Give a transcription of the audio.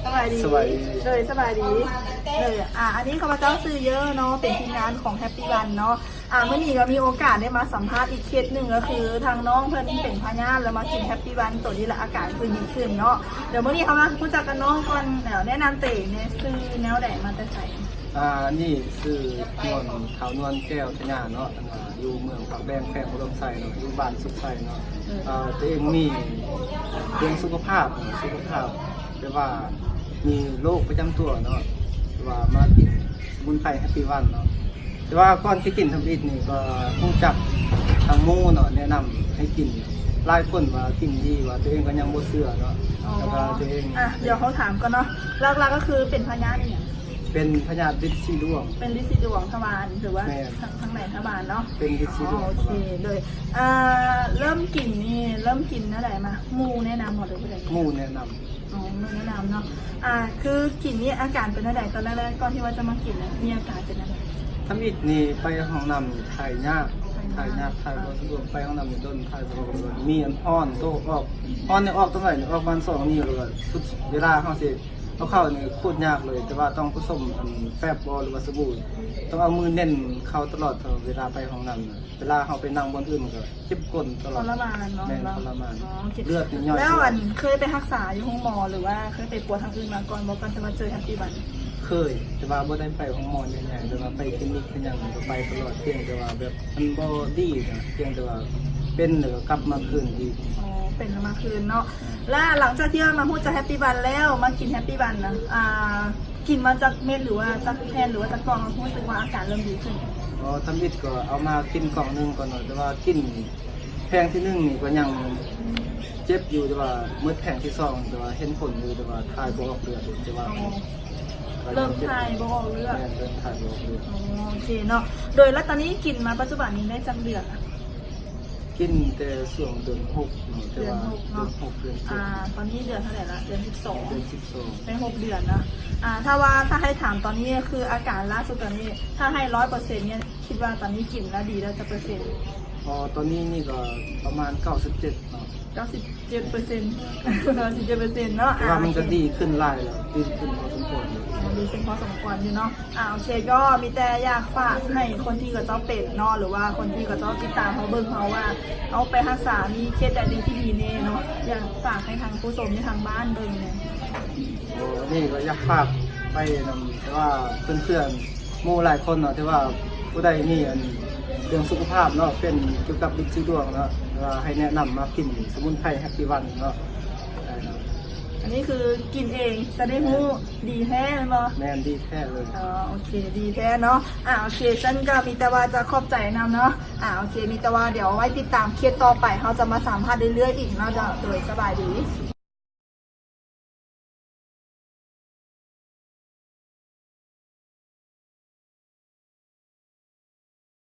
ສະບາຍດີ ສະບາຍດີ ໂດຍ ສະບາຍດີ ໂດຍ ອ່າ ອັນນີ້ຂ້າພະເຈົ້າຊື່ເຢີເນາະ ເປັນທີມງານຂອງ Happy One ເນາະ. ອ່າ ມື້ນີ້ກໍມີໂອກາດໄດ້ມາສຳພາດອີກເຄສໜຶ່ງ ກໍຄືທາງນ້ອງເພິ່ນເປັນພະຍາດ ແລ້ວມາກິນ Happy One ໂຕນີ້ ແລ້ວອາການເພິ່ນດີຂຶ້ນເນາະ. ດຽວມື້ນີ້ເຮົາມາຮູ້ຈັກກັບນ້ອງກ່ອນ ແລ້ວແນະນຳໂຕແດ່ ຊື່ແນວໃດ ມາແຕ່ໃສ? ອ່າ ອັນນີ້ຊື່ນວນ ທ້າວນວນແກ້ວທະຍາເນາະ ອ່າ ຢູ່ເມືອງປາກແບງ ແຂວງອຸດົມໄຊເນາະ ຢູ່ບ້ານສຸກໄຊເນາະ. ເອີ ອ່າ ຕົວເອງມີເລື່ອງສຸຂະພາບ ສຸຂະພາບ ແບບວ່າມີໂລກປະຈຳຕົວເນາະ ແຕ່ວ່າມາກິນສະໝຸນໄພ Happy One ເນາະ. ແຕ່ວ່າກ່ອນຊິກິນທຳອິດນີ້ ກໍຮູ້ຈັກທາງໝູ່ເນາະ ແນະນຳໃຫ້ກິນ ຫຼາຍຄົນວ່າກິນດີ ວ່າຕົວເອງກໍຍັງບໍ່ເຊື່ອເນາະ. ອໍ ແລ້ວກໍຕົວເອງ ອ່ະ ດຽວເຮົາຖາມກ່ອນເນາະ ຫຼັກໆກໍຄືເປັນພະຍາດອີ່ຫຍັງ? ເປັນພະຍາດລິດສີດວງ. ເປັນລິດສີດວງທະວານ ຫຼືວ່າ ແມ່ນ ທາງ ທາງໃນທະວານເນາະ? ເປັນລິດສີດວງ. ອໍ ໂອເຄ ທະວານ. ໂດຍ ອ່າ ເລີ່ມກິນນີ້ ເລີ່ມກິນແນວໃດມາ? ໝູ່ແນະນຳບໍ່ ຫຼືຜູ້ໃດ? ໝູ່ແນະນຳ. ອໍ ໝູ່ແນະນຳເນາະ. ອ່າ ຄືກິນນີ້ອາການເປັນແນວໃດ? ຕອນແລກໆ ກ່ອນທີ່ວ່າຈະມາກິນນະ ມີອາການເປັນແນວໃດ? ທຳອິດນີ້ໄປຫ້ອງນ້ຳຖ່າຍຍາກ ຖ່າຍຍາກ ຖ່າຍຍາກ ຖ່າຍບໍ່ສະດວກ ອ່າ ໄປຫ້ອງນ້ຳນີ້ດົນ ຖ່າຍບໍ່ອອກ ມີອັນຮ້ອນໂຕອອກ ຮ້ອນນີ້ອອກຕອນໃດນີ້ ອອກປະມານສອງນິ້ວ ແລ້ວກໍສຸດເວລາເຮົາຊິ ເອົາເຂົ້ານີ້ໂຄດຍາກເລີຍ ແຕ່ວ່າຕ້ອງປະສົມອັນແຟັບບໍ ຫຼືວ່າສະບູ ຕ້ອງເອົາມືແໜ້ນເຂົ້າຕະຫຼອດ ເວລາໄປຫ້ອງນ້ຳນະ ເວລາເຮົາໄປນັ່ງບ່ອນອື່ນມັນກໍເຈັບກົ້ນຕະຫຼອດ ທໍລະມານເນາະ. ແມ່ນ ທໍລະມານ. ອໍ ໂອເຄ ເລືອດນີ້ຍ້ອຍ. ແລ້ວອັນເຄີຍໄປຮັກສາຢູ່ໂຮງໝໍ ຫຼືວ່າເຄີຍໄປປົວທາງອື່ນມາກ່ອນບໍ່ ກ່ອນຈະມາເຈີ Happy One? ເຄີຍ ແຕ່ວ່າບໍ່ໄດ້ໄປໂຮງໝໍໃຫຍ່ໆ ແຕ່ວ່າໄປຄລີນິກເຮັດຫຍັງກໍໄປຕະຫຼອດ ພຽງແຕ່ວ່າແບບມັນບໍ່ດີນະ ພຽງແຕ່ວ່າເປັນແລ້ວກໍກັບມາຄືນອີກ. ອໍ ເປັນແລ້ວມາຄືນເນາະ. ແລະ ຫຼັງຈາກທີ່ວ່າມາຮູ້ຈັກ Happy One ແລ້ວ ມາກິນ Happy One ນະ ອ່າ ກິນມາຈັກເມັດ ຫຼືວ່າຈັກແຜ່ນ ຫຼືວ່າຈັກກ່ອງ ຮູ້ສຶກວ່າອາການເລີ່ມດີຂຶ້ນ? ອໍ ທຳອິດກໍເອົາມາກິນກ່ອງໜຶ່ງກ່ອນເນາະ ແຕ່ວ່າກິນແຜງທີໜຶ່ງນີ້ກໍຍັງເຈັບຢູ່ ແຕ່ວ່າໝົດແຜງທີສອງ ແຕ່ວ່າເຫັນຜົນຢູ່ ແຕ່ວ່າຖ່າຍບໍ່ອອກເລືອດ ແຕ່ວ່າ ອໍ ເລີ່ມຖ່າຍບໍ່ອອກເລືອດ. ແມ່ນ ເລີ່ມຖ່າຍບໍ່ອອກເລືອດ. ອໍ ໂອເຄເນາະ. ໂດຍ ແລ້ວຕອນນີ້ກິນມາປັດຈຸບັນນີ້ໄດ້ຈັກເດືອນລະ? ກິນແຕ່ຊ່ວງເດືອນຫົກເນາະ ແຕ່ວ່າເດືອນຫົກເນາະ ເດືອນຫົກ ເດືອນເຈັດ. ອ່າ ຕອນນີ້ເດືອນເທົ່າໃດລະ? ເດືອນສິບສອງ. ເດືອນສິບສອງ ໄດ້ຫົກເດືອນເນາະ. ອ່າ ຖ້າວ່າ ຖ້າໃຫ້ຖາມຕອນນີ້ ຄືອາການລ່າສຸດຕອນນີ້ ຖ້າໃຫ້ຮ້ອຍເປີເຊັນນີ້ ຄິດວ່າຕອນນີ້ກິນແລ້ວດີແລ້ວຈັກເປີເຊັນ? ອໍ ຕອນນີ້ນີ້ກໍປະມານເກົ້າສິບເຈັດເນາະ. ເກົ້າສິບເຈັດເປີເຊັນ ເກົ້າສິບເຈັດເປີເຊັນເນາະ. ແຕ່ວ່າມັນກໍດີຂຶ້ນຫຼາຍແລ້ວ ດີຂຶ້ນພໍສົມຄວນຢູ່. ອໍ ດີຂຶ້ນພໍສົມຄວນຢູ່ເນາະ. ອ່າ ໂອເຄ ກໍມີແຕ່ຢາກຝາກໃຫ້ຄົນທີ່ເຂົາເຈົ້າເປັນເນາະ ຫຼືວ່າຄົນທີ່ເຂົາເຈົ້າຕິດຕາມເຮົາເບິ່ງເຮົາວ່າ ເຮົາໄປຮັກສາມີເຄສໃດທີ່ດີແດ່ເນາະ ຢາກຝາກໃຫ້ທາງຜູ້ຊົມຢູ່ທາງບ້ານເບິ່ງແດ່. ໂອ້ ອັນນີ້ກໍຢາກຝາກໄປນຳ ແຕ່ວ່າເພື່ອນໆ ໝູ່ຫຼາຍຄົນເນາະ ທີ່ວ່າຜູ້ໃດມີອັນເລື່ອງສຸຂະພາບເນາະ ເປັນກ່ຽວກັບລິດສີດວງເນາະ ແຕ່ວ່າໃຫ້ແນະນຳມາກິນສະໝຸນໄພ Happy One ເນາະ. ອັນນີ້ຄືກິນເອງຈະໄດ້ຮູ້ ດີແທ້ແມ່ນບໍ່? ແມ່ນ ດີແທ້ເລີຍ. ອໍ ໂອເຄ ດີແທ້ເນາະ. ອ່າ ໂອເຄ ຊັ້ນກໍມີແຕ່ວ່າຈະຂອບໃຈນຳເນາະ. ອ່າ ໂອເຄ ມີແຕ່ວ່າດຽວໄວ້ຕິດຕາມເຄສຕໍ່ໄປ ເຮົາຈະມາສຳພາດເລື້ອຍໆອີກເນາະ. ໂດຍ ສະບາຍດີ.